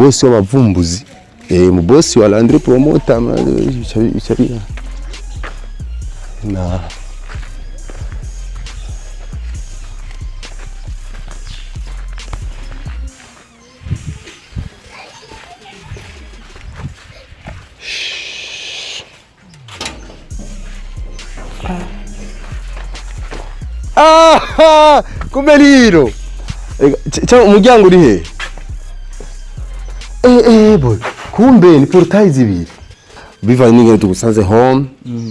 mubosi w'abavumbuzi, mubosi wa Landry Promoter bica na Ah, kumbe rero cyangwa umuryango uri he? Boy, kumbe ni portail zibiri bivanye n'ingene tugusanze home.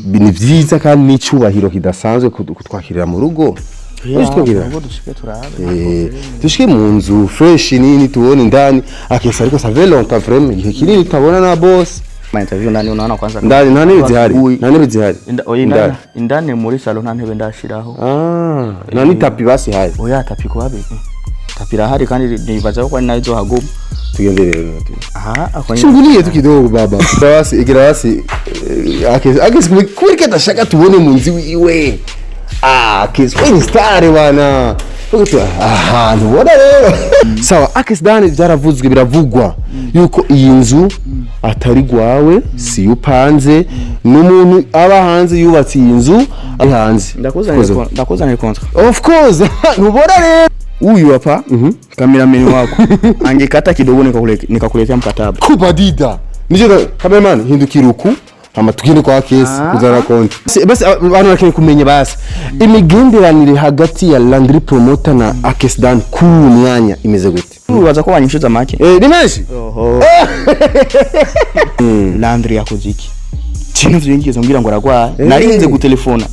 Ni vyiza kandi n'icyubahiro kidasanzwe kutwakirira mu rugo. Uje Ngo dushike turabe. Dushike mu nzu fresh nini, tubone indani akesa, ariko ça fait longtemps vraiment, igihe kinini tutabona na boss. Ma interview ndani, unaona kwanza. Ndani nta ntebe zihari? Ui. Nta ntebe zihari? Oya, Indani. Indani muri salon nta ntebe ndashiraho. Ah, nta n'itapi basi hari? Oya, tapis kubabe. Tapis irahari kandi nibaza ko ari nayo izohaguma. Tugende rero. Aha, ako nyine. Chungulie tu kidogo baba. Basi igira basi, akesi akesi kubera adashaka tubone mu nzu iwe. Ah, akesi we ni star bana. Ahantu ubona rero. Sawa, Akes Dani, byaravuzwe biravugwa yuko iyi nzu atari gwawe, si upanze, n'umuntu aba hanze yubatse iyi nzu ari hanze. Ndakuzanira contrat. Of course, ntubona rero. Huyu hapa cameraman wako angekata kidogo nikakuletea mkataba. Kubadida nico cameraman, hindukira uku hama tugende kwa kesi kuzana konti. Basi abantu bakeneye kumenya basi imigenderanire hagati ya Landry Promoter na Akes Dan kuri uyu mwanya imeze gute? Ubaza ko wanyishuza make. Ni menshi. Oho. Landry yakoze iki? Kintu vyingize mbwira ngo aragwaye. Narinze gutelefona.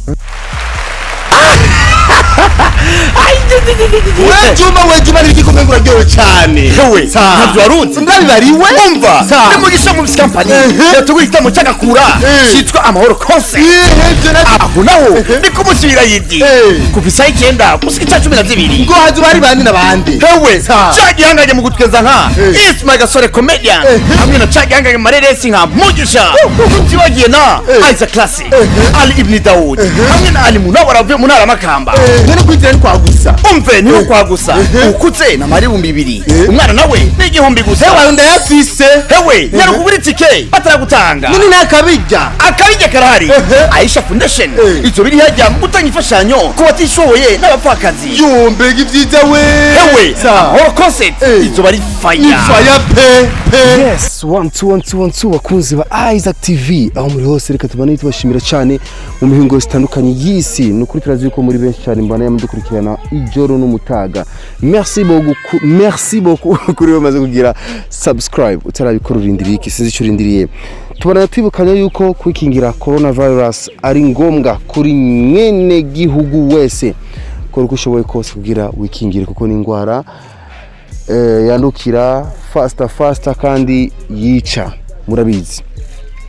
We Juma, we Juma, nibiki kumwe uraryohewe cyane? Hewe, ntabyo warunze. Ndabibariwe. Umva, ni Mugisha mu Company yateguye igitaramo cy'agakura cyitwa Amahoro Concert. Aho naho ni ku munsi w'irayidi kuva isaha 9 gushika isaha 12. Ngo hazo bari bandi n'abandi? Hewe, cya gihanganye mu gutweza nka Ismail Gasore Comedian hamwe na cya gihanganye mu mareresi nka Mugisha, tutibagiye na Isaac Classic, Ali Ibn Daud hamwe na Ali Munawara avuye mu ntara ya Makamba. None kwitira ni kwagusa? Umve, niho kwagusa ukutse na mari 2000, umwana nawe ni 1000 gusa. Hewe, ndayafise. Hewe, nyarukubura itike bataragutanga. None nakabijya? Akabijya karahari. Aisha Foundation ivyo biri hajya mu gutanga imfashanyo ku batishoboye n'abapfakazi. Yo, mbega ibyiza we! Hewe, Amahoro Concert izoba ari fire. Fire pe pe. Yes, one two one two one two, bakunzi ba Isaac TV aho muri hose, reka tubane tubashimira cyane mu mihingo zitandukanye y'isi. Ni ukuri turazi yuko muri benshi cyane mbana mudukurikirana ijoro n'umutaga. Merci beaucoup, merci beaucoup kuri we maze kugira subscribe. Utarabikora urindiriye iki? Sinzi icyo urindiriye. Tubana twibukanya yuko kwikingira coronavirus ari ngombwa kuri mwene gihugu wese. Kora uko ushoboye kose kugira wikingire, kuko ni indwara yandukira faster faster kandi yica, murabizi.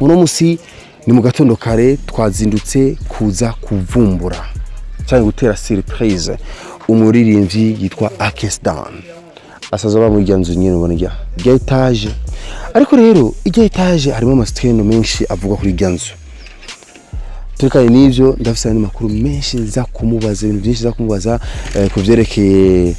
Uno musi ni mu gatondo kare twazindutse kuza kuvumbura cyangwa gutera surprise umuririmbyi yitwa Akes Dan asaza aba muri nzu nyine ubona rya étage. Ariko rero irya étage harimo amasiteno menshi avugwa kuri irya nzu. Turekanye n'ivyo, ndafise andi makuru menshi nza kumubaza, ibintu byinshi nza kumubaza ku vyerekeye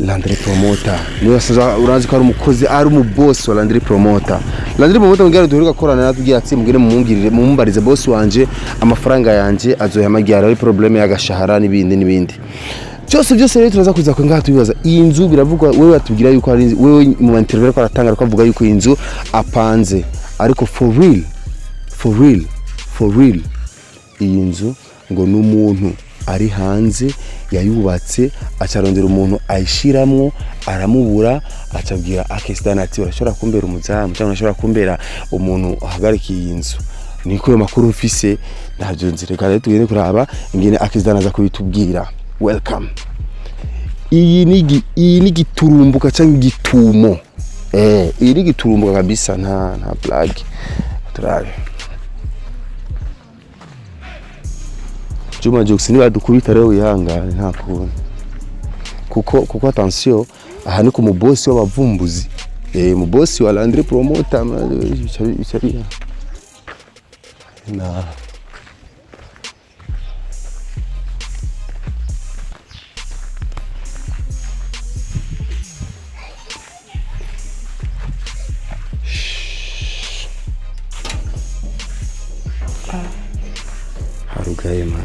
Landry Promoter. Niwe asanzwe urazi ko ari umukozi, ari umuboss wa Landry Promoter. Landry Promoter mbwira duheruka korana natubwiye ati mugire mumungirire mumumbarize boss wanje amafaranga yanje azoyamagira, ari problème y'agashahara n'ibindi n'ibindi. Byose byose rero turaza kuza ngaha tubibaza. Iyi nzu biravugwa, wewe atubwira yuko ari wewe mu interview ko aratanga ko avuga yuko iyi nzu apanze, ariko for real, for real, for real, iyi nzu ngo n'umuntu ari hanze yayubatse, acarondera umuntu ayishiramwo aramubura, acabwira Akes Dan ati urashobora kumbera umuzamu cyangwa urashobora kumbera umuntu ahagarikiye iyi nzu. Niko ayo makuru mfise, ntabyo nzi. Reka rero tugende kuraba ingene Akes Dan aza kubitubwira. Welcome. Iyi ni giturumbuka cyangwa igitumo. Iyi ni giturumbuka kabisa, nta blague. Turabe. Juma Jux, niba dukubita rero wihangane, nta kuntu, kuko attention, aha ni ku mubosi w'abavumbuzi, mubosi wa Landry Promoter bica na Hugaye man.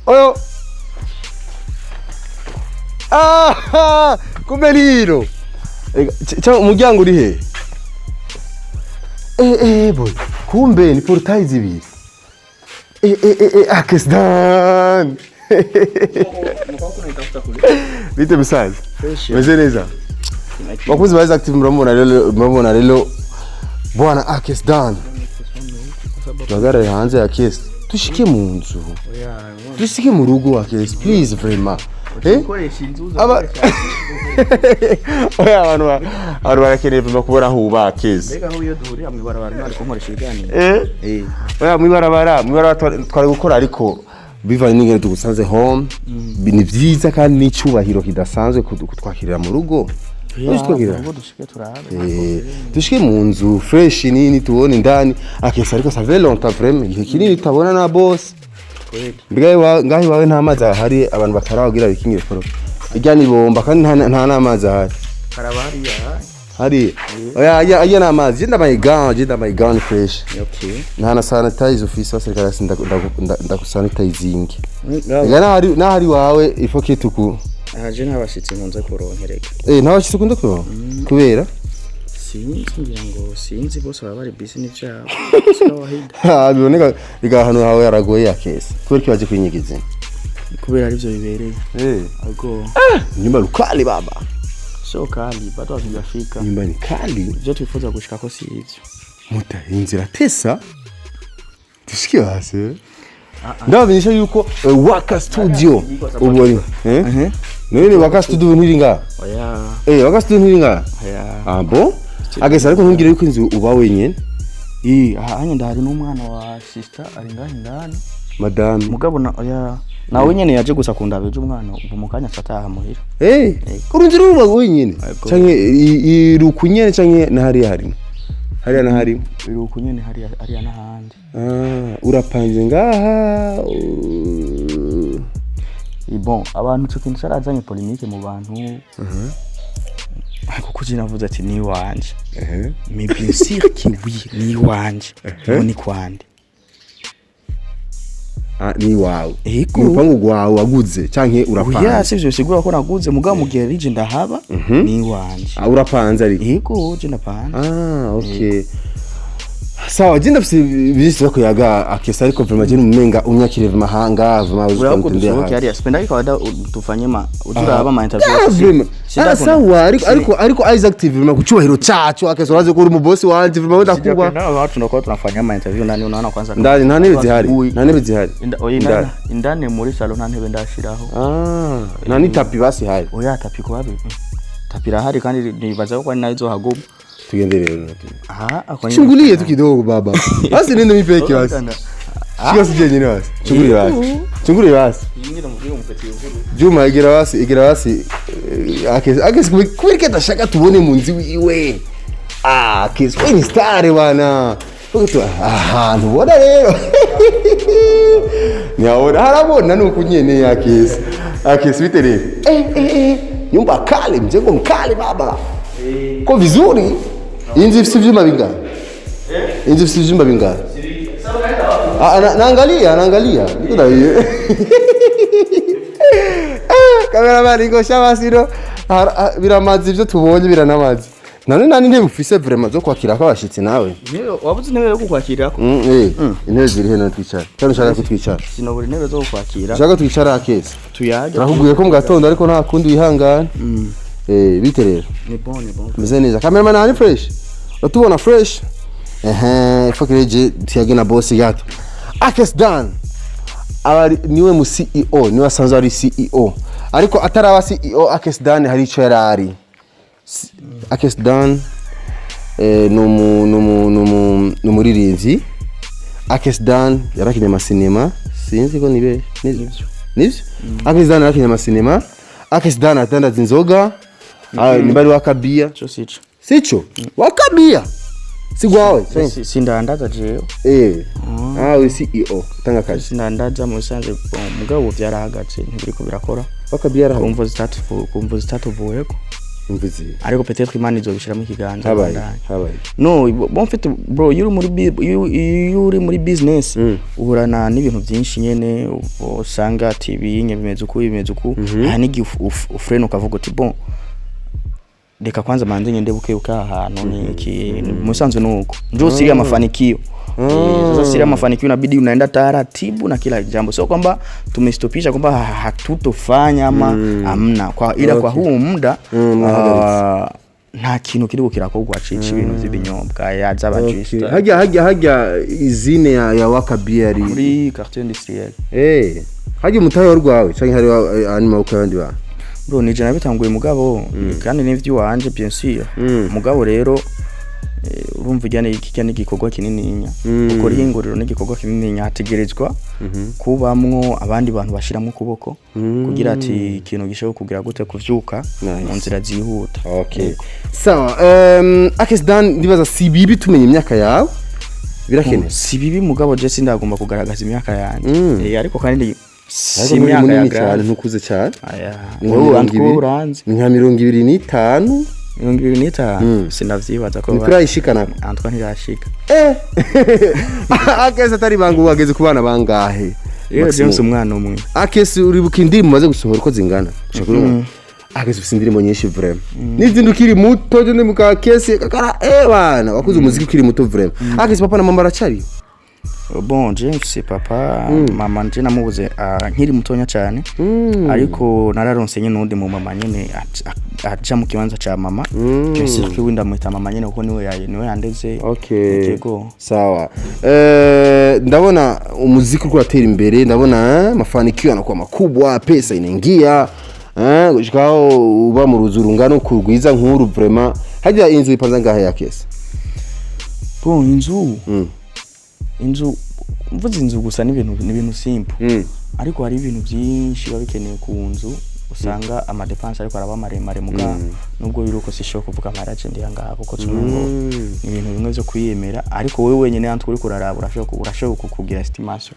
Oyo. Ah, kumbe rero. Cyangwa umuryango uri he? Boy. Kumbe ni portail zibiri. Akesdan. Bite musaza? Meze neza. Bakuzi ba Active murabona rero bwana Akesdan. Tuhagarare hanze ya Kesi. Tushike mu nzu. Tushike mu rugo Akesi, please vraiment. Aba oya abantu barakeneye vraiment kubona aho uba Akesi. Mbega aho iyo duhurira mw'ibarabara ntari kunkoresha ibiganiro. Oya mw'ibarabara twari gukora ariko bivanye n'ingene tugusanze home ni vyiza kandi n'icyubahiro kidasanzwe kutwakirira mu rugo. Dushike mu nzu fresh nini tubone indani Akesi, ariko ça fait longtemps vraiment igihe kinini tutabona na boss. Mbega ngaho iwawe nta mazi ahari abantu bataragira bikingire koro ijya ni bomba kandi nta n'amazi ahari. Hari oya ajya n'amazi je ndamaye gants, je ndamaye gants fresh. Okay. Nta na sanitize ufise basirikare ndakusanitizing. Ega nahari wawe ifo kituku. Aha je ntabashitsi nkunze kuronkereka. Ntabashitsi ukunda kuronka? Kubera? Sinzi ngira ngo sinzi bose baba bari busy n'ivyabo. Ha biboneka iga hano hawe yaragoye Akesi. Kubera ki baje kwinyigiza? Kubera arivyo bibereye. Ago. Nyumba rukali baba. Sio kali bado hatujafika. Nyumba ni kali. Ivyo twifuza gushika ko si ivyo. Muta inzira tesa. Dushike hasi. Ndabamenyesha yuko Waka Studio ubwo none Waka Studio ntiri nga? Oya. Waka Studio ntiri nga? Oya. Ah bon? Agesa ariko ntumbwire yuko inzu uba wenyene. Aha hanye ndahari n'umwana wa sister ari ngaho indani. Madame. Mugabo na oya nawe nyene yaje gusa kundaba ejo umwana ubu mu kanya ataha muhira. Urunzi ruba wenyene. Canke iruku nyene canke na hariya harimo. Hariya na harimo. Iruku nyene hariya hariya n'ahandi. Urapanze ngaha. Bon, abantu cyo kintu carazanye polemique mu bantu. Kuko je navuze ati ni wanje. Mais bien sûr que oui, ni wanje. Ni kwande. Ni wawe. Ego. Urupangu rwawe waguze canke urapanze? Oya sivyo sigura ko naguze mugabo mu gihe rije ndahaba ni wanje. Urapanze ariko? Ego je ndapanze. Okay. Sawa je ndafise byinshi byo kuyaga Akesi ariko vraiment je numenga unyakire vraiment hanga vraiment uzikundira. Hariya sipenda ariko wada tufanye ma uzuraba ma interview. Vraiment. Sawa ariko Isaac TV vraiment kucyubahiro cyacu Akesi uraze ko uri mu boss wanje vraiment ndakuba. Sijapenda watu tunakuwa tunafanya ma interview ndani unaona kwanza. Ndani nta ntebe zihari. Nta ntebe zihari. Indani muri salon nta ntebe ndashiraho. Nta ni tapi basi hari. Oya tapi kwa bi. Tapi rahari kandi nibaza ko ari nayo izohaguma. Tugende rero. Aha, Chungulie tu kidogo baba. Basi nende mipeke basi. Shika sije nyine basi. Chungulie basi. Chungulie basi. Juma igira basi. Akesi kubera adashaka tubone mu nzu iwe. Akesi we ni star bana. Ahantu ubona rero. Nyaona harabona nuko nyene Akesi. Akesi bite rero. Nyumba kali, mjengo mkali baba. Ko vizuri. Inzu ifite ivyumba bingahe? Inzu ifite ivyumba bingahe? Naangalia. Niko na hiyo. Cameraman iko shabasiro. Biramazi ivyo tubonye biranamazi. None nani ntebe ufise vraiment zo kwakira ko abashitsi nawe? Wabuze intebe yo kukwakirako? Intebe ziri heno twicara. Cyane ushaka kutwicara. Sinobura intebe zo kukwakira. Ushaka twicara Akesi. Tuyage. Turakubwiye ko mu gatondo ariko nta kundi wihangana. Bite rero. Ni bon, ni bon. Meze neza. Cameraman ari fresh. Uratubona fresh? Ifo kireje tuyage na boss gato. Akes Dan. Abari niwe mu CEO, niwe asanzwe ari CEO. Ariko ataraba CEO Akes Dan hari ico yarari. Akes Dan numuririmbyi. Akes Dan yarakinye amasinema, sinzi ko nibe nivyo. Nivyo? Akes Dan yarakinye amasinema. Akes Dan atandaza inzoga. Nibari wakabia. Cyo sico. Sico? Wakabia. Sigwawe. Sindandaza jewe. We CEO tanga kazi. Sindandaza mu bisanzwe mugabo byarahagaze ntibiriko birakora. Wakabiye Ku mvo zitatu, ku mvo zitatuvuyeko. Mvuzi. Ariko peut-être Imana izobishiramo ikiganza. Habaye Bandanye. Habaye. No, bon, en fait, bro, iyo uri muri iyo uri muri business uhurana n'ibintu byinshi nyene. Usanga ati ibinye bimeze uku, bimeze uku. Hari n'igihe ufrena ukavuga uti: "Bon, reka kwanza manze ngende buke buke aha hantu." Ni iki musanzwe nuko ndio siri ya mafanikio. Sasa siri ya mafanikio inabidi unaenda taratibu na kila jambo, sio kwamba tumestopisha kwamba hatutofanya ama amna kwa ila kwa huu muda nta kintu kiriko kirakorwa cica ibintu vy'ibinyobwa yaza abajista. Hajya izine ya Wakabiye ari Muri quartier industriel. Hajya umutahe rwawe canke hari ani maboko y'abandi bantu? Bro, nije nabitanguye, mugabo kandi n'ivy'iwanje, bien sûr. Mugabo rero urumva ijya kijya n'igikorwa kinininya. Gukora ihinguriro n'igikorwa kinininya, hategerezwa kubamwo abandi bantu bashiramo ukuboko kugira ati ikintu gishobora kugira gute kuvyuka Nice. mu nzira zihuta. Okay, sawa. Akes Dan, ndibaza si bibi tumenye imyaka yawe, birakenewe? Si bibi, mugabo je sindagomba kugaragaza imyaka yanje. Ariko kandi si Ariko nturi imyaka ya munini cyane. grave. Ntukuze cyane. Aya, Ni nka wowe mirongo uranzi, ibiri. uranzi. Ni nka 25. 25, sindavyibaza ko. Ntiturayishikana. Antoine ntirashika. Akes, atari banga, ubu wageze ku bana bangahe? Rero Maximum. James, umwana umwe. Akes, uribuka indirimbo umaze gusohora uko zingana? Ushobora kuvuga, Akes, ufite indirimbo nyinshi vraiment, n'izindi ukiri muto. Je ndibuka Akes kakara, bana wakuze umuziki ukiri muto vraiment. Akes, papa na mama baracari? Bon, James, papa, mama nje namubuze nkiri mutonya cyane, ariko nararonse nyene uwundi mu mama nyene aja mu kibanza ca mama. Bien sûr que wenda mwita mama nyene kuko niwe niwe yandeze. Okay. Yego. Sawa. Ndabona umuziki uko uratera imbere, ndabona mafanikio yanakuwa makubwa, pesa inaingia, gushikaho uba mu ruzu rungana uku rwiza nk'uru vraiment. Hajya inzu ipanze ngahe ya Kesi? Bon, inzu, inzu, mvuze inzu gusa n'ibintu simple, ariko hari ibintu byinshi biba bikenewe ku nzu, usanga ama dépenses ariko araba maremare. Muga nubwo biri uko, sishobora kuvuga amaraje ndiya ngaha kuko tumengo ni ibintu bimwe byo kwiyemera, ariko wowe wenyine yantu uri kuraraba urashobora kukugira estimation.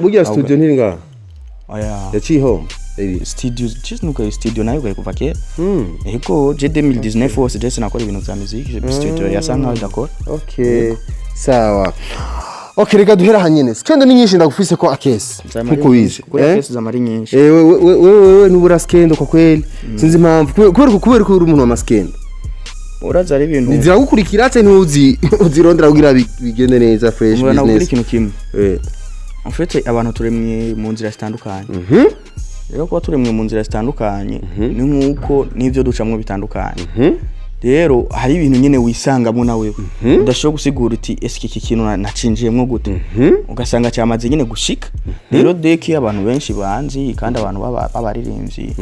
Burya studio ntiri ngaha? Oya. Yaciye ihomba iri. Studio just nuko studio nayo ugaye kuva kera. Ego, je 2019 hose je sinakora ibintu vya musique, studio yasa nkaho idakora. Okay, sawa. Okay, reka duhera hanyene. Scandal ni nyinshi ndagufise ko Akesi, nkuko wize. Kuri Akesi zamari nyinshi. Wewe nubura scandal kwa kweli. Sinzi impamvu. Kubera ko uri umuntu wa ma scandal. Uraza ari ibintu Ziragukurikira cyane, ntuzi uzirondera kugira bigende neza, fresh Murana business. ikintu kimwe. En fait, abantu turemye mu nzira zitandukanye. Rero kuba turemwe mu nzira zitandukanye ni nk'uko n'ibyo ducamwo bitandukanye. Rero hari ibintu nyine wisangamo nawe udashobora gusigura uti: "Ese iki kintu nacinjiyemwo gute?" Ugasanga cyamaze nyine gushika. Rero deki abantu benshi banzi kandi abantu b'abaririmbyi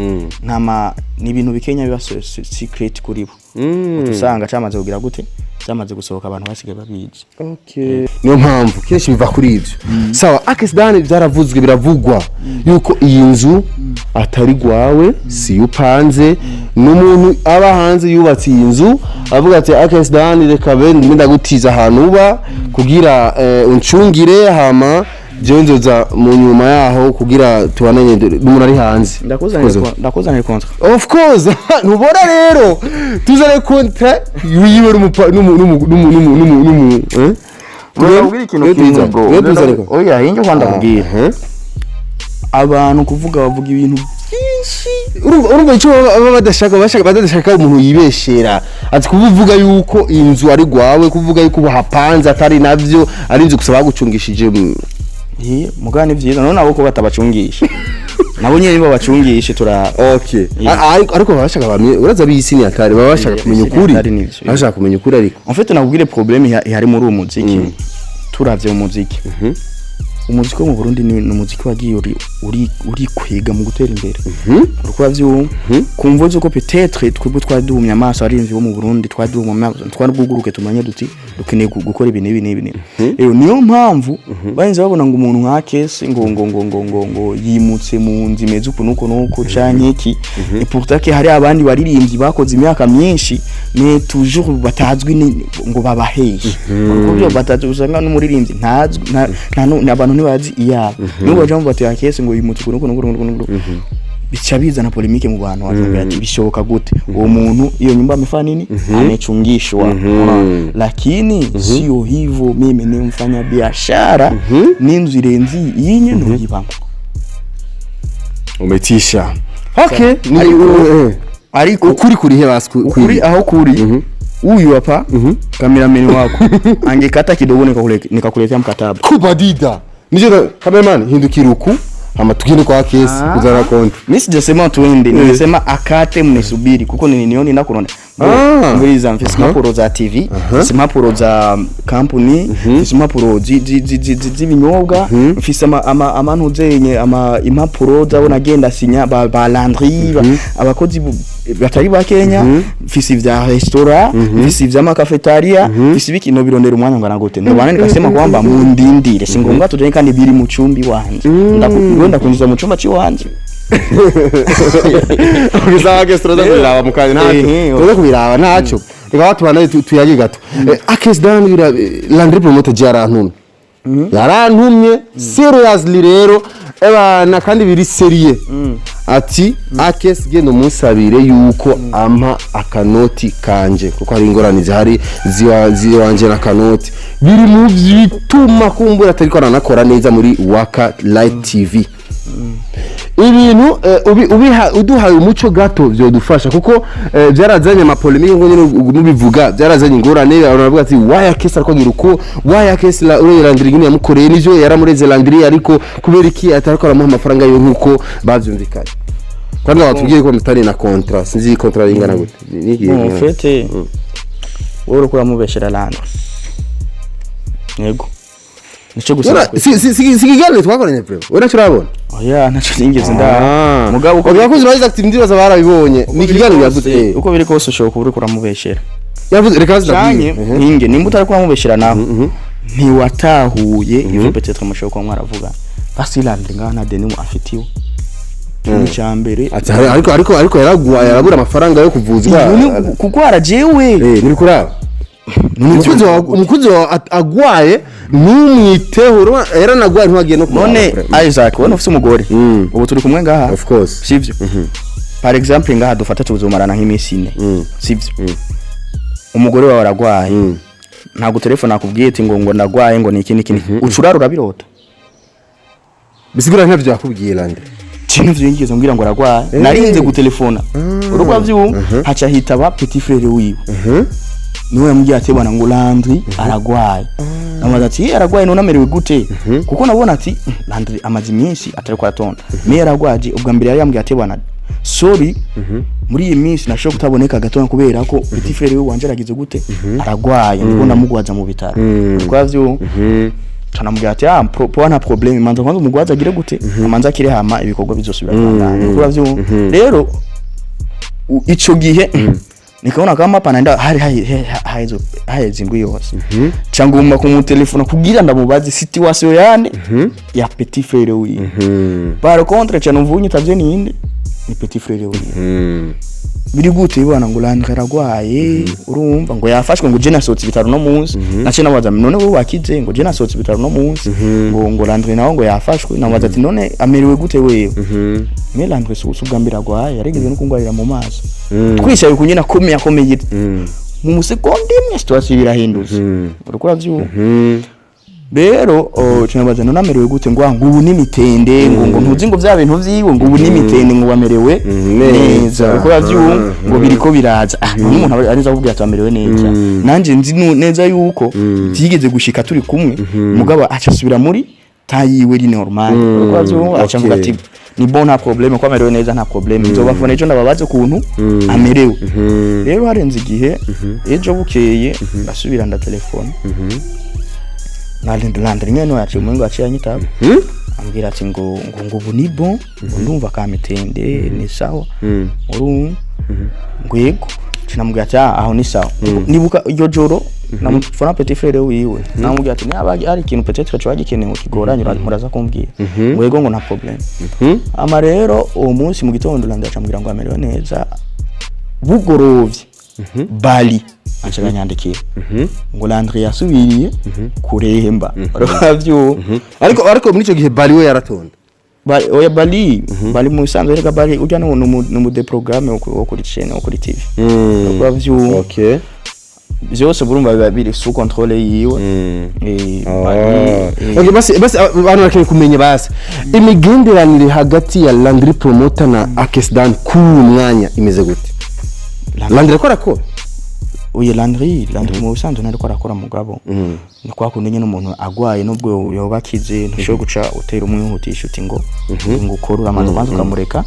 ntama ni ibintu bikenya biba secret kuri bo. Usanga cyamaze kugira gute, cyamaze gusohoka, abantu basigaye babizi. Okay. Niyo mpamvu kenshi biva kuri ibyo. Sawa, Akes Dan, byaravuzwe biravugwa yuko iyi nzu atari gwawe, si yo upanze, n'umuntu aba hanze yubatse iyi nzu avuga ati: "Akes Dan, reka be ndagutiza ahantu uba kugira uncungire, hama jewe nzoza mu nyuma yaho kugira tubananye." N'umuntu ari hanze. Ndakuzanira contrat. Of course, ntubona rero tuzane contrat yiwe n'umu n'umu n'umu n'umu n'umu n'umu eh? Ndakubwira ikintu kimwe, bro. Twe tuzane ko. Oya, hinge kwa ndakubwira. Eh? Abantu kuvuga bavuga ibintu byinshi. Urumva icyo baba badashaka, bashaka badashaka umuntu yibeshera ati kuvuga yuko inzu ari gwawe, kuvuga yuko hapanze atari navyo, ari inzu gusa bagucungishije. Eh, mugabo ni vyiza none nabo ko batabacungisha, nabo nyene nibo bacungishe tura. Okay. Yeah. Ariko baba bashaka bamye, uraza bisi ni atari baba bashaka Yeah, kumenya bisi ni ukuri. hatari nivyo. Baba bashaka kumenya ukuri ariko. En fait, nakubwire problème ihari muri uwo muziki. Turavye umuziki, umuziki wo mu Burundi ni umuziki wagiye uri urikwega mu gutera imbere, uriko uravyumva, kumva uzi ko peut-être twebwe twari duhumye amaso, abarimvyi bo mu Burundi twari duhumye amaso, twari bwuguruke tumenye duti dukeneye gukora ibi n'ibi n'ibi n'ibi. Rero niyo mpamvu barinze babona ngo umuntu nka Kesi ngo yimutse mu nzu imeze uku n'uku n'uku canke iki, et pourtant que hari abandi baririmbyi bakoze imyaka myinshi mais toujours batazwi ngo babaheshe kuko batazwi. Usanga n'umuririmbyi ntazwi, abantu ntibazi iyabo, nibo baja bati Akesi ngo yimutse uku n'uku n'uku n'uku n'uku. Bica bizana polémique mu bantu, bakavuga ati bishoboka gute uwo muntu iyo nyumba amefanya nini, amechungishwa? Unaona? Lakini sio hivyo, mimi ni mfanya biashara, n'inzu irenze iyi nyene uyibamo. Umetisha. Okay, ni Ariko ukuri kurihe basi ukuri aho kuri, huyu hapa cameraman wako angekata kidogo nikakuletea mkataba. Kubadida nijo cameraman, hindukira uku hama tugende kwa kesi kuzana konti. Mi sijasema tuende, nimesema akate mnisubiri kuko ninioni nakuronda. Nguriza, mfise impapuro za TV, mfise impapuro za kampuni, mfise impapuro z'ibinyobwa, mfise ama amantuzenye ama impapuro zabo nagenda sinya ba Landry, abakozi batari ba Kenya, mfise ivya restaurant, mfise ivya cafetaria, mfise ibiki no birondera umwanya ngana gute? Ndo bana nikasema kwamba mundindire, si ngombwa tujanye kandi biri mu cumbi wanje. Ndakwenda kwinjiza mu cumba ciwanje. Ugisaba kesi turaza kubiraba mu kanya, ntacyo. Turaza kubiraba, ntacyo, reka batubana tuyage gato. Akes dan ira Landry Promoter je yarantumye, yarantumye seriously rero ebana, kandi biri sérieux, ati Akes genda umusabire yuko ampa akanoti kanje kuko hari ingorane zihari ziwa ziwanje na kanoti biri mu bituma kumbura atariko aranakora neza muri Waka Light TV. Ibintu ubiha uduhaye umuco gato vyodufasha kuko byarazanye ama polémique ngo nyine mubivuga, byarazanye ingorane. Abantu baravuga ati why Akes ariko agira uko, why Akes la uriya Landry nyine yamukoreye nivyo yaramureze Landry, ariko kubera iki atariko aramuha amafaranga yiwe nkuko bavyumvikanye? Kandi batubwiye ko mutari na contrat, sinzi contrat ingana gute. Ni igihe Bon, en ingana. fait, wowe uriko uramubeshera Landry, yego, nico gusa. Ura- si ikiganiro twakoranye vraiment, we nacyo urabona? Oya, ntaco nigeze nda mugabo uko abakozi ba Isaac ndibaza barabibonye, ni ikiganiro yavuze. Uko biri kose ushobora kuba uriko uramubeshera. Yavuze, reka Canke ndabwire. nkinge nimba utariko uramubeshera naho ntiwatahuye ivyo peut-être mushobora kuba mwaravuga. Basi Landry ngaha nta deni afitiwe, ikintu ca mbere. Ati ariko yaragwaye, arabura amafaranga yo kuvuzwa. None kugwara jewe? Nuri kuraba umukunzi wawe agwaye ntumwiteho, urabona, yaranagwaye ntiwagiye no kumuraba. None Isaac, wowe ufise umugore, ubu turi kumwe ngaha, Of course. sivyo? Par exemple ngaha dufata tuzomarana nk'iminsi 4, sivyo? Umugore wawe aragwaye, ntabwo telefone akubwiye ati ngo ndagwaye, ngo niki niki niki, ucurara urabirota. Bisigura ntavyo yakubwiye Landry. Kintu vyingize mbwira ngo aragwaye, narinze gutelefona urugwa vyumva, haca hitaba petit frère wiwe, niwe yambwiye ati bwana, ngo Landry aragwaye. Namaze ati "Eh, aragwaye, none amerewe gute?" Kuko nabona ati Landry amaze iminsi atari ko aratonda, me yaragwaje ubwa mbere yari yambwiye ati bwana, sorry, muri iyi minsi nashobora kutaboneka gatoya kubera ko petit frère we wanje aragize gute, aragwaye, ndiko ndamugwaza mu bitaro. Urugwa vyo canamubwira ati ah poa, nta problème, manza kwanza umugwaza agire gute, amanza akire, hama ibikorwa bizosubira kubandanya. Urugwa vyo rero ico gihe nikaona kama hapa naenda hari haheze indwi yose, ca ngomba kumutelefona kugira ndamubaze situation yande ya petit frère wiwe. Par contre ca numva unyitavye ninde? Ni petit frère wiwe. Biri gute bwana? Ngo Landry aragwaye, urumva ngo yafashwe, ngo je nasohotse ibitaro no munsi. Nace nabaza none wowe wakize? Ngo je nasohotse ibitaro no munsi, ngo Landry nawe ngo yafashwe. Nabaza ati none amerewe gute wewe? Me Landry si ubwa mbere agwaye, yarigeze no kungwarira mu maso. Twicaye ku nyina akomeye akomeye, mu musegonda imwe situation birahindutse, uriko uravyumva? Rero tunabaza none amerewe gute? Ngo ah, ngo ubu n'imitende, ngo ntuzi ngo vya bintu vyiwe, ngo ubu n'imitende, ngo bamerewe neza, uriko uravyumva? Ngo biriko biraza. Ah, none umuntu aba ariza akubwira ati amerewe neza, nanje nzi neza yuko vyigeze gushika turi kumwe, mugabo aca asubira muri tayiwe ri normal, uriko uravyumva? Aca avuga ati ni bon, nta problème, ko amerewe neza nta problème, nzobafona ejo ndababaze ukuntu amerewe. Rero harenze igihe, ejo bukeye ndasubira ndatelefona Landry nyene yaciye umengo yaciye anyitaba, ambwira ati ngo ubu ni bon, ngo ndumva kamitende ni sawa, urumva? Ngo yego. Cinamubwira ati ah, aho ni sawa. Nibuka iryo joro namufona petit frère wiwe, namubwira ati niba hari ikintu peut-être coba gikenewe kigoranye muraza kumbwira. Ngo yego, ngo nta problème. Ama rero uwo munsi mu gitondo Landry acambwira ngo amerewe neza. Bugorovye Bali aca aranyandikira ngo Landry yasubiriye kuremba, uravyumva? Ariko muri icyo gihe Bali we yaratonda. Oya, bali mu bisanzwe reka bali urya ni déprogramme wo kuri chaîne, wo kuri TV. Uravyumva? Okay. Vyose burumva biba biri sous contrôle yiwe. Bali. Okay, basi abantu barakeneye kumenya basi imigenderanire hagati ya Landry Promoter na Akesdan kuri uyu mwanya imeze gute? Landry akora ko? Oya, Landry mu bisanzwe ntariko arakora, mugabo ni kwa kundi nyene umuntu agwaye, nubwo yoba akize, ntushobora guca utera umwihutisha uti ngo ukore, uramanza kwanza ukamureka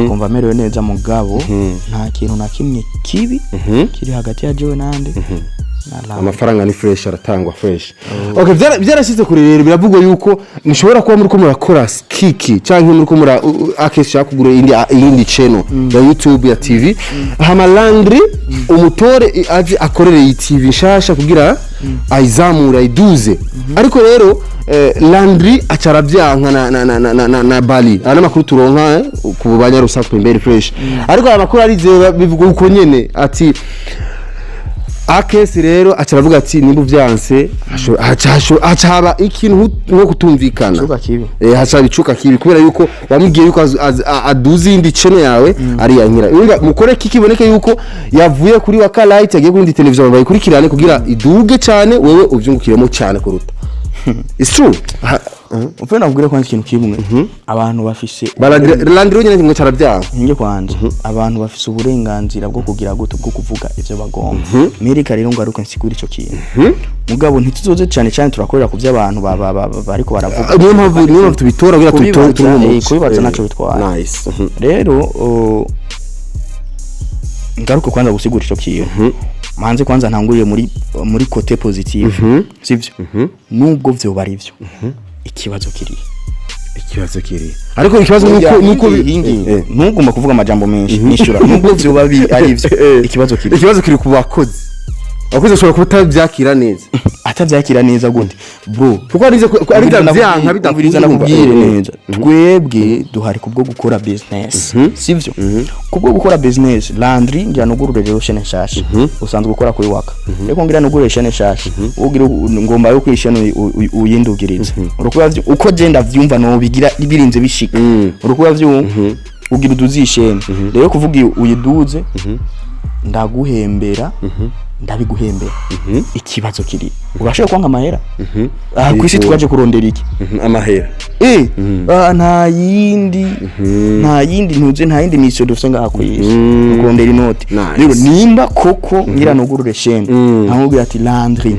akumva amerewe neza. Mugabo nta kintu na kimwe kibi kiri hagati ya jewe nande na Landry. Amafaranga ni fresh, aratangwa fresh. Okay, byarashyize kure rero, biravugwa yuko mushobora kuba muri ko murakora kiki cyangwa muri ko mura Akes kugura iyindi channel ya YouTube, ya TV, hama Landry umutore aje akorere iyi TV nshasha kugira ayizamure, ayiduze. Ariko rero Landry acara byanka na Bali. Aya n'amakuru turonka ku banyarusaku imbere fresh, ariko aya makuru arizewe, bivuga uko nyene ati Akesi rero aca aravuga ati nimba uvyanse haca haba ikintu nko kutumvikana. Icuka kibi. Haca haba icuka kibi kubera yuko wamubwiye yuko aduze iyindi channel yawe ariyankira. Urumva mukore kiki iboneke yuko yavuye kuri Waka Light yagiye kuri indi televiziyo, bayikurikirane kugira iduge cyane, wewe uvyungukiremo cyane kuruta. It's true. Upfe nakubwira kwanza ikintu kimwe, abantu bafise Landry nyene ngo caravyanga. Nkinge kwanza, abantu bafise uburenganzira bwo kugira gute, bwo kuvuga ivyo bagomba. Mereka rero ngaruka nsigura ico kintu, mugabo ntituzoze cyane cyane turakorera ku by'abantu bariko baravuga. Niyo mpamvu tubitora kugira tubitore turi Kubibaza naco bitwara. Nice. Rero ngaruka kwanza gusigura ico kintu, manze kwanza ntanguriye muri côté positive, sivyo? Nubwo vyoba ari vyo, ikibazo kiri Ikibazo kiri, ariko ikibazo nuko ntugomba kuvuga amajambo menshi, nishura nubwo vyoba ari vyo, ikibazo kiri Ikibazo kiri ku bakozi. Abakozi bashobora kuba utabyakira neza. Atavyakira neza gute, bro? Kuko arize ko ari byanka. Umviriza, bidakunda. Nakubwire neza, twebwe duhari kubwo gukora business, sivyo? Kubwo gukora business, Landry ngira nugurure rero chaîne nshasha, usanzwe ukora kuri Waka, reko ngira nugurure chaîne nshasha, ugira ngomba yo kwishene uyindugiriza, urukuba uko je ndavyumva no bigira birinze bishika, urukuba vyumva ugira uduze ishene rero, kuvuga uyiduze ndaguhembera, ndabiguhembera. Ikibazo kiri, urashobora kwanga amahera aha kwisi? Twaje kurondera iki? Amahera. Nta yindi ntuze, nta yindi mission dufise ngaha kwisi, kurondera inoti. Nice. Rero nimba koko ngira nugurure chaîne, nkamubwira ati Landry,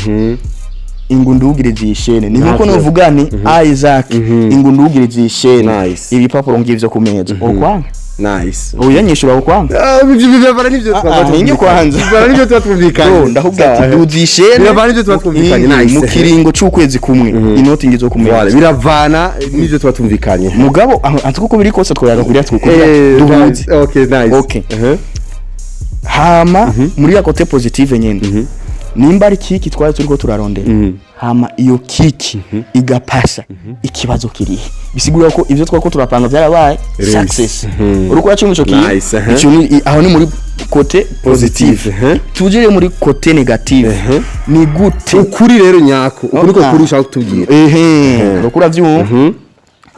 ingu ndugirize iyi chaîne, ni nkuko novuga ni Isaac, ingu ndugirize iyi chaîne. Nice. Ibipapuro ngivyo ku meza, ukwanga? Nice. Uyanyishura ukwanga? Ah, ibyo bivana n'ibyo Ah, ninge kwanza. Bivana n'ibyo tuba twumvikanye. Bro, ndakubwira ati duzi ishene Biravana n'ibyo tuba twumvikanye. Nice. Mu kiringo c'ukwezi kumwe inoti ngizo ku Voilà, meza. Biravana n'ibyo tuba twumvikanye. Mugabo antuko uko biri kose twoyaga kugira twukugira duhuze. Nice. Okay, nice. Okay. Hama muri ya côté positive nyene, nimba ari kiki twari turiko turarondera, hama iyo kiki igapasa, ikibazo kirihe? Bisigura ko ivyo twako turapanga vyarabaye success. Uriko uracumva ico kintu? Nice, aha. Ico aho ni muri côté positive. Tujire muri côté négative, ni gute? Ukuri rero nyako, ukuri ko Ah. kuri ushaka kutubwira. Ehe, uriko uravyumva?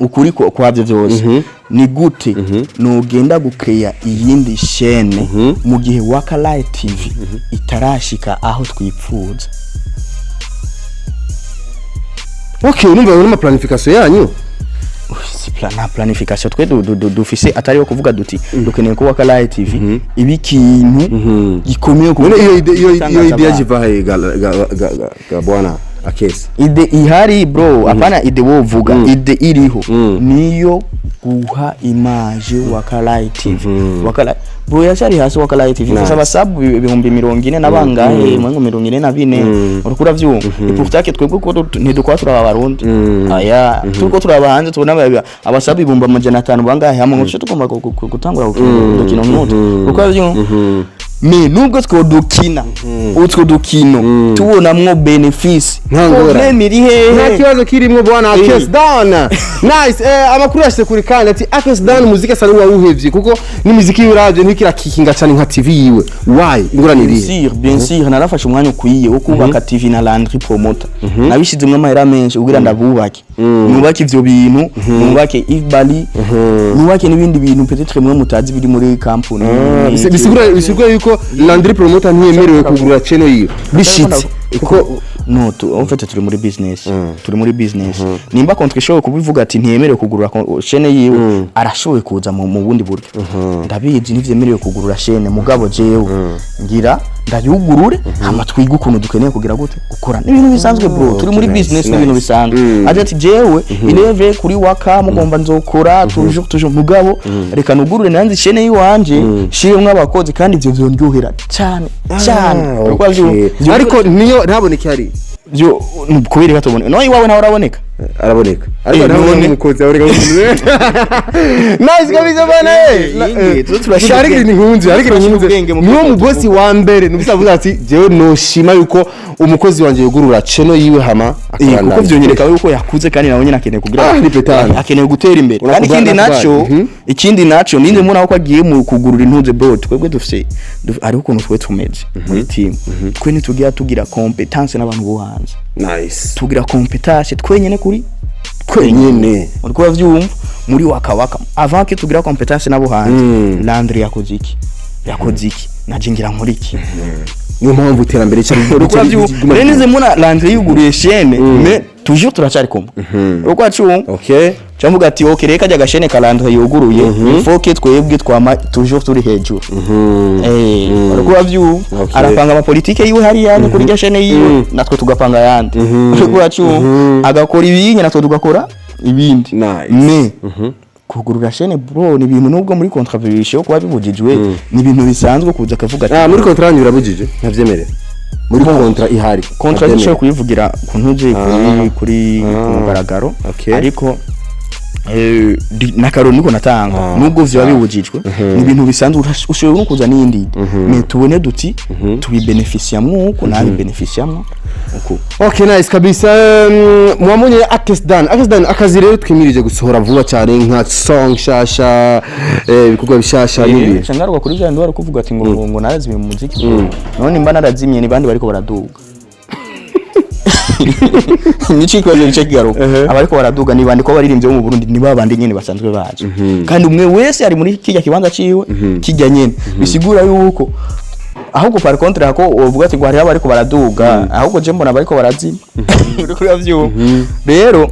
Ukuri kwavyo vyose, ni gute nugenda gukeya iyindi chaîne mu gihe Waka Light TV itarashika aho twipfuza? Okay, urumva muri planification yanyu. Si nta planification twe dufise atari yo kuvuga duti dukeneye ko Waka Light TV iba ikintu gikomeye ku None iyo gutangaza idée abantu. yajiva he, ga bwana Akesi? Idée ihari, bro, apana idée wovuga, idée iriho niyo guha image Waka Light TV. Waka Light, bro, yacari hasi. Waka Light TV ifise abasabu 40,000 n'abangahe, mwengo 44, uriko uravyumva? Et pourtant que twebwe ko ntidukora turaba abarundi, aya turiko turaba hanze, tubona abasabu 500,000 bangahe hamwe, ngo tuce tugomba gutangura gukina udukino nk'utu, uriko uravyumva? Mais nubwo twodukina utwo dukino tubonamwo bénéfice, Nta ngorane. problème iri hehe? Nta kibazo kirimo, bwana Akes Dan. Nice. Amakuru yashyize kuri kandi ati Akes Dan muziki asa n'uwawuhevye kuko n'imiziki yiwe ntikirakikinga cyane nka TV yiwe. Why? Ingorane Bien irihe? sûr, bien sûr, narafashe umwanya ukwiye wo kubaka TV na Landry Promoter, nabishizemwo amahera menshi kugira ndabubake. Nubake ivyo bintu, nubake Ibali, nubake n'ibindi bintu peut-être mwe mutazi biri muri company. Bisigura yuko Landry Promoter ntiyemerewe kugurura channel yiwe bishitse Kuko no tu, en fait turi muri business, turi muri business. Nimba contre ishoboye kubivuga ati ntiyemerewe kugurura chaîne yiwe, arashoboye kuza mu bundi buryo. Ndabizi ntivyemerewe kugurura chaîne, mugabo jewe ngira ndayugurure, hama twige ukuntu dukeneye kugira gute gukora. N'ibintu bisanzwe, bro, turi muri business, n'ibintu bisanzwe. Aje ati jewe ileve kuri Waka mugomba nzokora toujours toujours, mugabo reka nugurure nanze chaîne yiwanje, shiremwo abakozi, kandi ivyo vyondyohera cyane cyane. Uriko Ariko niyo ntaboneke hari byo kubera batubone no iwawe nawe uraboneka. Araboneka, ariko ntaboneka None. Umukozi aboneka. Nice kabisa bana. Tuzo turashira Ariko ubwenge. ni nkunzi, ariko ni Turashira nkunzi ubwenge mu niwo byo mubosi wa mbere nubwo avuga ati jewe noshima yuko umukozi wanje yugurura channel yiwe hama Kuko vyonyereka yuko yakuze, kandi nawe nyine akeneye kugira Ah, ni petana. akeneye gutera imbere. Kandi ikindi naco, ikindi naco ninde mbona ko agiye mu kugurura intuze, bro, twebwe dufise hariho ukuntu twe tumeze muri team. Twe ntitugira tugira compétence n'abantu bo hanze. Nice. Tugira compétence twenyene kuri Twenyene. Uriko uravyumva, muri Waka Waka avant que tugira compétence nabo hanze, Landry yakoze iki, yakoze iki, naje ngira nkora iki. Niyo mpamvu iterambere cyari. Uriko uravyumva rero, nize mbona Landry yuguruye chaîne, mais toujours turacari kumwe, uriko uracyumva? Okay. Cyangwa ati ok, reka ajya agashene ka Landry yuguruye, il faut que twebwe twama toujours turi hejuru. Uriko uravyumva? Okay. Arapanga amapolitike yiwe hariya ni kuri rya chaîne yiwe, natwe tugapanga ayandi, uriko uracyumva? Agakora ibinyi, natwe tugakora ibindi. Nice. Mais kugurura chaîne, bro, ni ibintu nubwo muri contravention kuba bibujijwe, ni ibintu bisanzwe kuza akavuga ati Ah, muri contrat yanyu birabujije? Ntavyemere muri contrat ihari? Contrat nshobora kuyivugira ku ntuze kuri ku mugaragaro. Ariko n'akarori niko natanga, nubwo vyoba bibujijwe, ni ibintu bisanzwe. Ushobora no kuza n'iyindi, mais tubone duti tubibenefisiyamwo uko nabibenefisiyamwo uko. Okay, nice kabisa. Mwabonye Akes Dan, Akes Dan akazi rero twimirije gusohora vuba cyane nka song shasha, ibikorwa bishasha n'ibi. Nca ngaruka kuri bya bindi wari kuvuga ati ngo narazimye mu muziki. None mba narazimye, ni bandi bariko baraduga? Nico ikibazo gice kigaruka. Abariko baraduga ni bande? Ko abaririmbyi bo mu Burundi ni babandi nyene basanzwe bazi, kandi umwe wese ari muri kijya kibanza ciwe kijya nyene. Bisigura yuko ahubwo par contre hako uvuga ati ngo hariho abariko baraduga, ahubwo je mbona abariko barazima. Uriko uravyumva rero,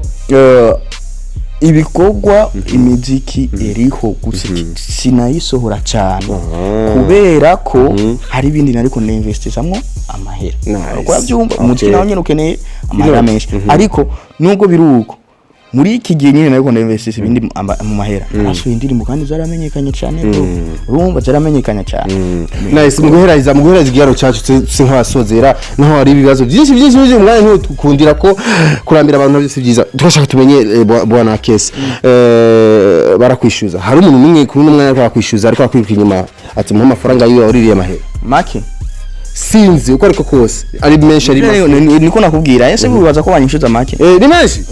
ibikorwa, imiziki iriho, gusa sinayisohora cyane kubera ko hari ibindi nariko ninvestisamwo amahera. Nice. Uriko uravyumva, umuziki nawo nyene ukeneye amahera menshi, ariko nubwo biri uko, muri iki gihe nyine nariko ndainvestisa ibindi mu mahera, nasohoye indirimbo kandi zaramenyekanye cyane, bro. Urumva zaramenyekanye cyane. Nice. Mu guhereza igihano cyacu tuse nk'abasozera, naho hari ibibazo byinshi byinshi byinshi, umwanya ntiwukundira ko kurambira abantu nabyo si byiza. Turashaka tumenye, bwana Akes, barakwishyuza? Hari umuntu n'umwe kuri uno mwanya ariko arakwishyuza, ariko akwiruka inyuma ati muhe amafaranga yiwe waririye amahera? Make. Sinzi uko ariko kose, ari menshi, ari make. Niko nakubwira, ese wibaza ko banyishyuza make? Ni menshi.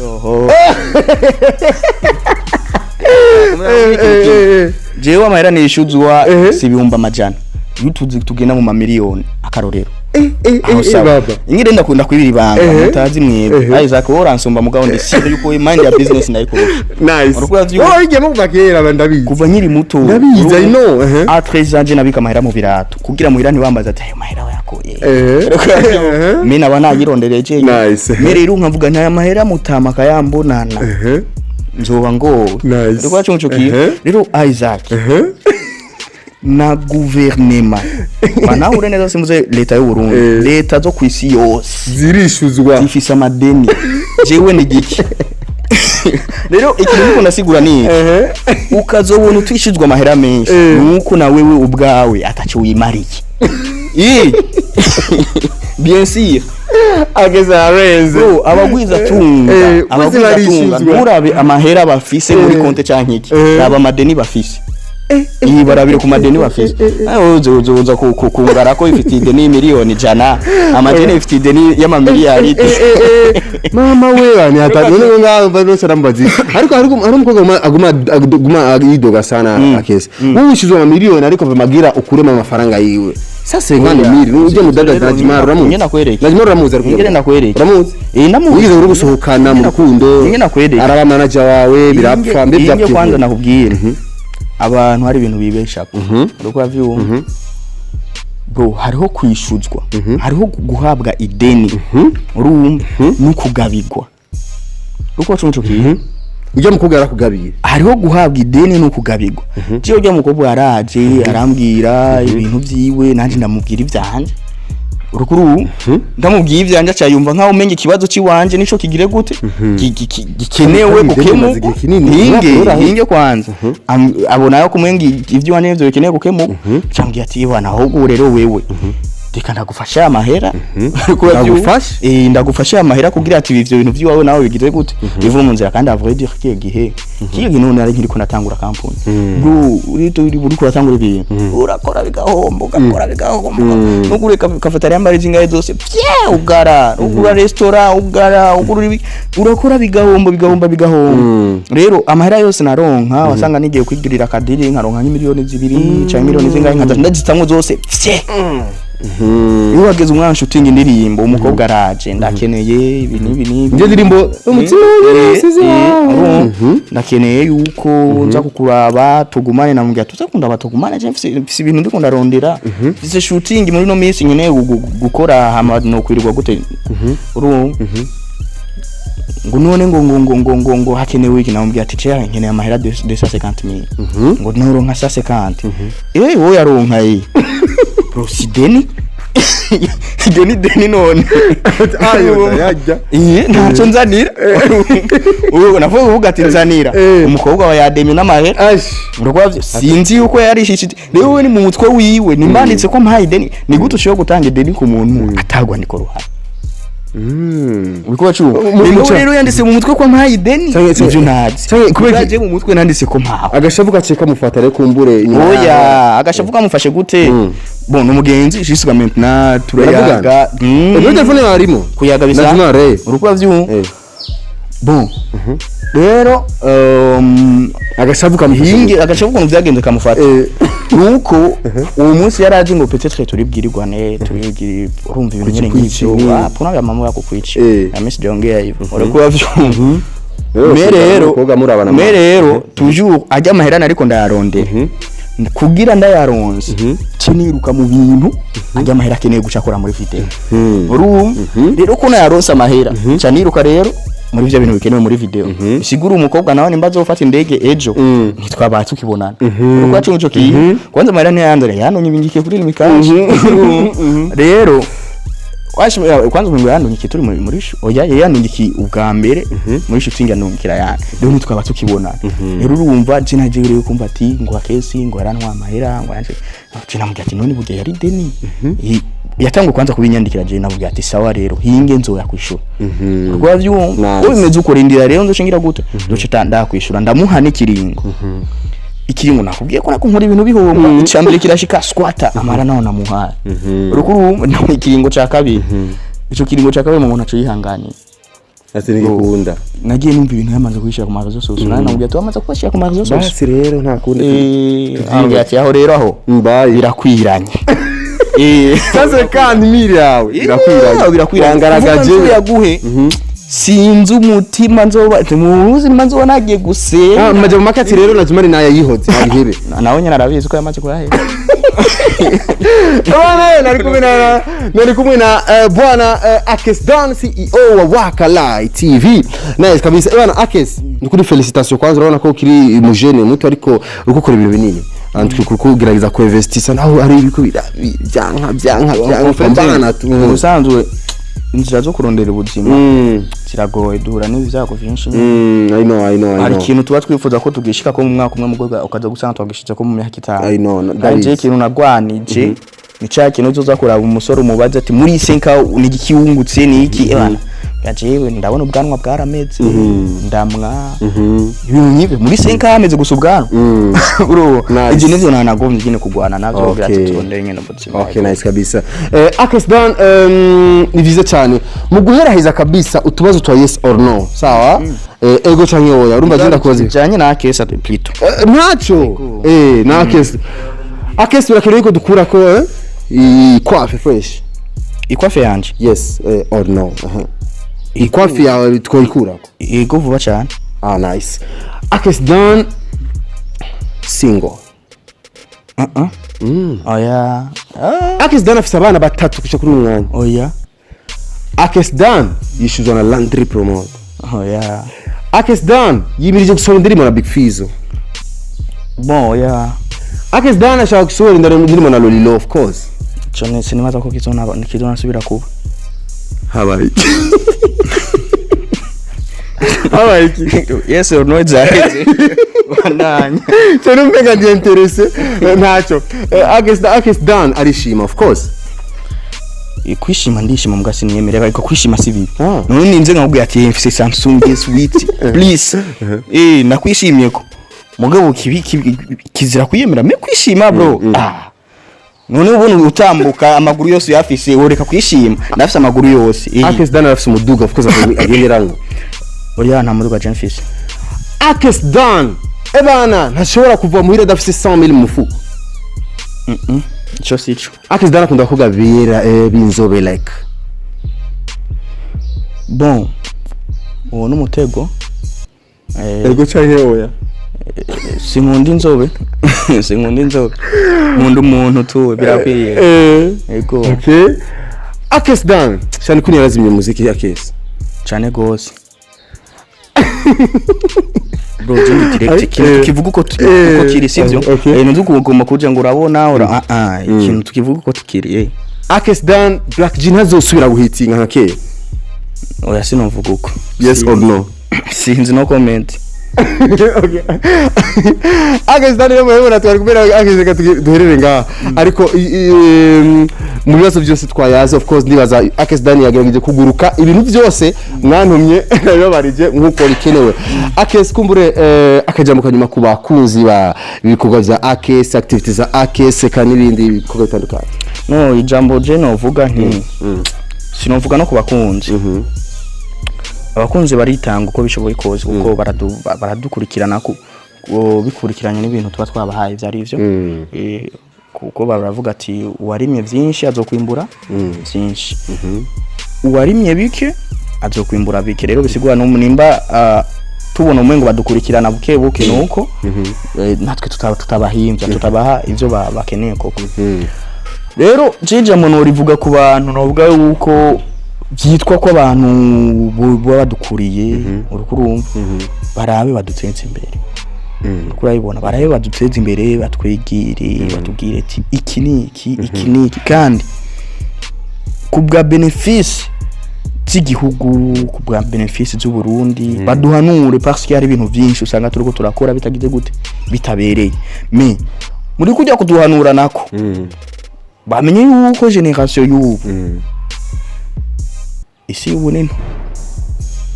Jewe amahera nishuzwa si 100,000, iyo tuzi tugenda mu mamiliyoni, akarorero. Aho sawa. Baba. Ingire ndakunda kwibira ibanga mutazi mwebwe. Isaac, wowe uransumba, mugabo ndi sire yuko mind ya business ndayikurusha. Nice. Uriko uravyumva? Wowe wigiyemo kuva kera, ndabizi. Kuva nkiri muto. Ndabizi, I know. À 13 ans je nabika amahera mu birato kugira muhira ntibambaze ati ayo mahera wayakuye. Me naba nayirondereye je. Nice. Me rero nkavuga nta mahera mutama akayambonana, nzoba ngowe. Nice. Uriko uracunga ico kintu? Rero Isaac, na guverinema banahure neza, simvuze leta y'u Burundi, leta zo kwisi yose zirishuzwa. Zifise amadeni. Jewe ni giki rero ikintu ndiko ndasigura ni iki? Ukazobona utishizwa amahera menshi, nuko na wewe ubwawe ataco wimariye. Bien sûr. Ageze arenze. Bro, abagwiza tunga, bose abagwiza tunga, barishuzwa. nturabe amahera bafise muri konte canke iki, raba amadeni bafise. Iyi barabire ku madeni bafise. Uza uza uza kungara ko ifite ideni 100,000,000, amadeni ifite ideni y'amamiliyari. Mama we, bani hata none ngaho bose arambazi, ariko hari umukobwa aguma yidoga sana. Akese wowe wishuzwa amamiliyoni, ariko bamagira ukuremo amafaranga yiwe. 150 mille ujya mudandaza Najimara, uramuzi? Nyine nakwereke. Najimara uramuzi, ariko Nyine nakwereke. Uramuzi? Eh, ndamuzi. Wigeze uri gusohokana mu rukundo? Nyine nakwereke. Araba manager wawe, birapfa mbe? Inge Byapfuye. Kwanza nakubwira, abantu hari ibintu bibeshako, uriko uravyumva bro? Hariho kwishuzwa, hariho guhabwa ideni, urumva, no kugabigwa. Uko wacunga ico kintu? Ujya mukobwa yarakugabiye? Hariho guhabwa ideni no kugabigwa. Jewe ujya mukobwa yaraje arambwira ibintu vyiwe, nanje ndamubwira ivyanje. Urukuru ndamubwiye ivyanje, aca yumva nkaho umenye ikibazo ciwanje nico kigire gute, gikenewe Kandi ideni rimaze gukemurwa. Igihe kinini. Hinge Urahe? hinge kwanza. Abona yo kumenga ivyo nivyo bikeneye gukemurwa, cambwiye ati: "Bwana, ahubwo rero wewe reka ndagufasha aya mahera." Ndagufashe? Eh, ndagufasha aya mahera kugira ati ivyo bintu vyiwawe nawe bigize gute, bive mu nzira. Kandi à vrai dire, kiye gihe none nari nkiriko natangura kampuni bro. Uri kuratangura ibintu, urakora bigahomba, ugakora bigahomba, nugure cafétéria yambara zingahe zose pye, ugara ugura restaurant, ugara ugura ibi, urakora bigahomba, bigahomba, bigahomba. Rero amahera yose naronka, wasanga nigiye kwigurira akadiri, nkaronka nk'imiliyoni 2 canke miliyoni zingahe, nkaza ndazitamwo zose pye. Iyo wageze umwana shooting indirimbo, umukobwa araje: "Ndakeneye ibi n'ibi n'ibi." Ndio ndirimbo umutima w'usize. Ndakeneye yuko nza kukuraba tugumane. Namubwira: "Tuza kundaba tugumane, je mfise ibintu ndiko ndarondera, mfise shooting muri no minsi nkeneye gukora, hama no kwirirwa gute?" Urumva ngo none ngo hakenewe iki? Namubwira ati: "Ce nkeneye amahera 250 mille." Ngo noronka 150. Eh, wowe yaronka, eh bro, si deni, iryo ni deni none. Ayo ndayarya. Eh, ntacyo nzanira. Ubu navuga uvuga ati nzanira. Umukobwa wa yademye n'amahera. Ash. Urumva, sinzi yuko yarishishije. Rero we ni mu mutwe wiwe nimbanditse ko mpaye ideni. Ni gute ushobora gutanga ideni ku muntu atagwandiko ruhari? Uriko wacumva? Rero rero yanditse mu mutwe ko mpaye ideni. Ivyo ntazi. Kubera Kubera mu mutwe nanditse ko mpawe. Agashavu gaciye kamufata rero kumbure inyuma. Oya, agashavu kamufashe gute? Bon, n'umugenzi jusqu'à maintenant turayaga. Muri telefone yawe harimo? Kuyaga bisa. Najma re. Uriko uravyumva? Eh. Bon, rero agashavu kamufashe. Hinge agashavu ukuntu byagenze kamufata, nuko uwo munsi yaraje ngo peut-être turibwirirwane, turibwiri, urumva, ibintu nyene Kuki nk'ivyo. kwici? Hapana ya mama yako kwici. Na mimi sijaongea hivyo, uriko uravyumva? Rero Me rero umukobwa murabana. Me rero toujours ajya amahera ariko ndayarondera kugira ndayaronse, ciniruka mu bintu ajya amahera akeneye guca akora muri video. Urumva rero ko nayaronse amahera, ca niruka rero muri ivyo bintu bikenewe muri video. Bisigura umukobwa nawe nimba azofata indege ejo, ntitwabaye tukibonana. Uko yacu ico kiye kwanza amahera ntiyanzane, yanonye ibingikiye kuri Lumicash. Rero washimira kwanza ngo yanonye turi muri oya, yanonye ubwa mbere muri shooting, yanongera yani. Rero ntitwaba tukibonana. Rero urumva je naje rero kumva ati ngo akesi ngo yarantwa amahera, ngo yanje. Je namubwira ati: "None burya yari deni?" Yatanguye kwanza kubinyandikira. Je namubwira ati: "Sawa rero, hinge nzoya kwishura." Kuko vyumva Nice. ko bimeze uko, rindira rero nzoshingira gute, nzoca ndakwishura. Ndamuha n'ikiringo. Ikiringo nakubwiye ko nako nkora ibintu bihomba. Icambere kirashika, squatter amara naho namuhaye. Urukuru naho ikiringo ca kabiri, ico kiringo ca kabiri umuntu aco yihanganiye. Ati nigikunda. Nagiye numva ibintu yamaze kubishira ku ma réseaux sociaux, nawe namubwiye ati: "Wamaze kubashira ku ma réseaux sociaux." Basi rero nta kundi. Eh, ambwira ati: "Aho rero aho mbaye birakwiranye." Sasa kandi miri yawe birakwiranye. Birakwiranye. Wangaragaje. Kuvuga yaguhe, sinzi umutima nzoba muzi nimba nzoba nagiye gusenga. Ah, maja mu makati rero Najmari nayo yihoze abihebe. Nawe nyine arabizi ko yamaze kuyahera. Bwana, nari kumwe na bwana Akes Don, CEO wa Wakalai TV. Nice kabisa. Bwana Akes, nukuri félicitations kwanza. Urabona ko ukiri mujene muto ariko uriko ukora ibintu binini. Antwi kuko ugerageza ku investisa naho ari ibiko byanka byanka byanka, pambana tu. Ubusanzwe inzira zo kurondera ubuzima ziragoye, duhura n'ibyago byinshi. I know, I know, I Hari know. ikintu tuba twifuza ko tugishika ko mu mwaka umwe, mugobwa ukaza gusanga twagishitse ko mu myaka 5. I know, Kandi ndabizi. jewe ikintu nagwanije ni ca kintu uzoza kuraba umusore, umubaze ati: "Muri senka ni igiki wungutse?" Ni iki ebana? Ya, jewe ndabona ubwanwa bwarameze, ndamwa ibintu nk'ibyo muri senka hameze gusa ubwanwa. Uro Nice. ivyo nivyo nanagombye nyine kugwana navyo kugira ati turondere nyine ubuzima. Okay, nice kabisa. Akes Don, ni vyiza cyane. Mu guheraheza kabisa, utubazo twa yes or no. Sawa? Ego canke oya. Urumva je ndakubaza. Bijanye na kesa plutôt. Ntaco. Na Akes. Akes birakenewe ko dukura ko Ikwafe fresh. Ikwafe yanje? Yes or no? Aha, ikwafe yawe twoyikurako? Yego, vuba cyane. Ah, nice. Akes Don, single? Uh -uh. Oya. Ah. Akes Don afise abana batatu kuca kuri uyu mwanya? Oya. Akes Don yishuzwa na Landry Promote? Oya. Akes Don yimirije gusohora indirimbo na Big Fizzo? Bon, oya. Akes Don ashaka gusohora indirimbo na Lolilo, of course? Ico sinibaza ko kizonasubira kuba. Habaye iki? Habaye iki? Yes or no, zaheze, bandanya. Cyane, umenga ndi intéressé. Ntacyo. Akes Don arishima, of course? Kwishima ndishima, mbwa sinyemerera, ariko kwishima si bibi. Ah. None ninze nkakubwira ati mfise Samsung S8 Plus, nakwishimiye ko mugabo kibi kizira kwiyemera, mais kwishima, bro, ah, none ubona utambuka amaguru yose uyafise, woreka kwishima? Ndafise amaguru yose. Akes Don arafise umuduga, of course, agenderamwo? Oya, nta muduga je mfise. Akes Don, ebana, ntashobora kuva muhira adafise 100,000 mu mufuko? Ico sico. Akes Don akunda abakobwa bera, b'inzobe like? Bon, uwo n'umutego. Ego canke oya? Sinkunda inzobe, sinkunda inzobe, nkunda umuntu tu, birakwiye. Ego. Okay, Akes Don cyane kuni yarazimye muziki, Akes? Cyane gose, bro, je ndi direct, ikintu tukivuga uko uko kiri, sivyo? Okay. Ntuzi kugomba kuja ngo urabona ura, ah ah, ikintu tukivuga uko tukiri. Akes Don, Black G ntazosubira guhitinga nka kera? Oya, sinovuga uko. Yes or no? Sinzi, no comment. Okay. Akes Don rero murabibona, twari kubera Akes, reka duherere ngaha, ariko mu bibazo byose twayaze, of course, ndibaza Akes Don yagerageje kuguruka ibintu byose mwantumye, nabibabarije nk'uko bikenewe. Akes, kumbure akajambo kanyuma ku bakunzi ba ibikorwa bya Akes, activities za Akes, eka n'ibindi bikorwa bitandukanye. No, ijambo je novuga nti sinovuga no ku bakunzi. Abakunzi baritanga uko bishoboye kose, kuko baradukurikirana bikurikiranye n'ibintu tuba twabahaye, ibyo ari byo. Kuko baravuga ati uwarimye byinshi azokwimbura byinshi, uwarimye bike azokwimbura bike. Rero bisigura no nimba tubona umwe ngo badukurikirana buke buke, nuko natwe tutabahimbya, tutabaha ivyo bakeneye koko. Rero jija muntu rivuga ku bantu, novuga yuko byitwa ko abantu baba badukuriye, uriko urumva, barabe baduteze imbere, uriko urabibona, barabe baduteze imbere, batwegere, batubwire ati iki ni iki, iki ni iki, kandi ku bwa bénéfice z'igihugu, ku bwa bénéfice z'u Burundi, baduhanure, parce que hari ibintu byinshi usanga turiko turakora bitagize gute, bitabereye. Mais muri kujya kuduhanura nako, bamenye yuko génération y'ubu, isi y'ubu ni nto.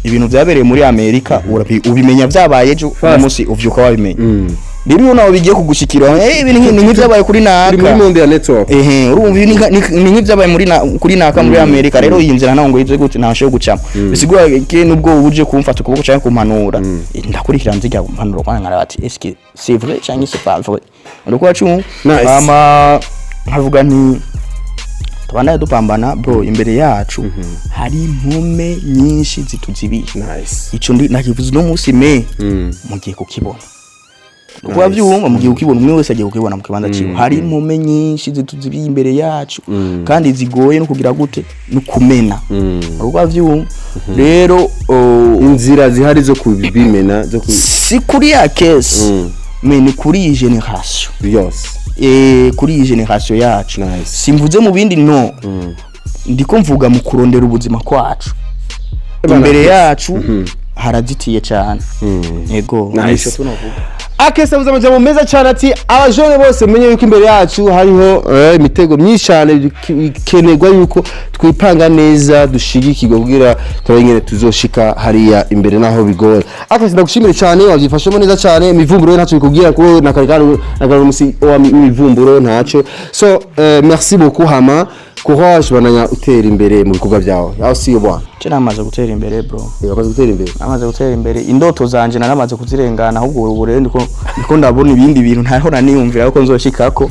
Ibintu byabereye muri Amerika ubimenya byabaye ejo, uno munsi uvyuka wabimenya. Rero iyo nawe bigiye kugushikira, ibintu ni nk'ibyabaye kuri Uri muri naka. monde ya network. Ehe, urumva ibi ni nk'ibyabaye muri kuri naka muri Amerika. Rero iyi nzira ntago ngo ize gute, ntashoboye gucamo. Bisigura ke nubwo uje kumfata ukuboko cyangwa kumpanura, ndakurikira nzijya kumpanura kwa nkaraba ati est-ce que c'est vrai cyangwa c'est pas vrai? Uriko wacu. Nice. Ama nkavuga nti tubandanye dupambana, bro, imbere yacu hari impome nyinshi zituzibiye. Nice. Ico ndi nakivuze uno munsi, mais mugiye kukibona uko wavyumva, mugiye kukibona, umwe wese agiye kukibona mu kibanza ciwe. Hari impome nyinshi zituzibiye imbere yacu kandi zigoye no kugira gute, no kumena, uko wavyumva rero, oh, Inzira zihari zo kubimena, zo ku si kuri ya kesi, mais ni kuri iyi génération. Yose. Kuri iyi génération yacu. Nice. Simvuze mu bindi, no ndiko mvuga mu kurondera ubuzima kwacu, imbere yacu harazitiye cyane. Yego. Nice. Nico tunovuga. Akese avuze amajambo meza cyane, ati abajene bose menye yuko imbere yacu hariho imitego myinshi cyane, bikenerwa yuko twipanga neza, dushigikirwa kugira turabe ingene tuzoshika hariya imbere naho bigoye. Akese, ndagushimire cyane, wabyifashemo neza cyane. Imivumburo ntacyo bikubwira, kuko na kare na kare umusi wa imivumburo ntacyo. So merci beaucoup, hama Courage, bananya utera imbere mu bikorwa byawe. Aho see you, bwana. Je namaze gutera imbere, bro. Wamaze gutera imbere. Namaze gutera imbere, indoto zanje naramaze kuzirengana. Ahubwo ubu rero ndiko ndabona ibindi bintu ntahora niyumvira ko nzoshikako.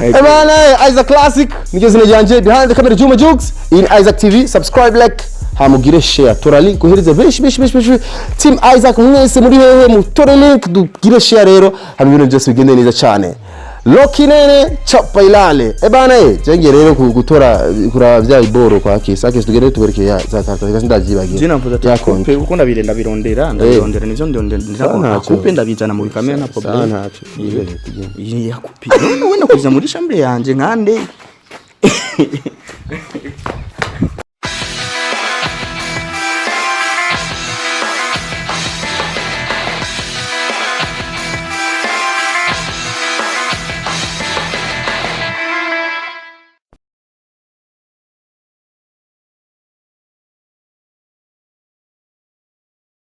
Ebana, Isaac Classic niryo zina ryanje, behind the camera Juma Jukes in Isaac TV. Subscribe, like, hamugire share, tora link uhereze benshi benshi benshi benshi. Team Isaac mwese muri hehe? Mutore link dugire share rero, hama ibintu byose bigende neza cyane. Loki nene chapa ilale. Ebana, jenge rero gutora kuraba bya iboro kwa kisa kisa, tugende tubereke ya za karta ndazibagiye. Je navuze ati Ya konti. Coupe kuko ndabirondera nivyo ndondera. Sawa, ntacyo. Coupe ndabizana mu bikamera, nta Sawa, problème. ntacyo. Tugende, tugende. Ya coupe none wenda kuza muri chambre yanje nkande.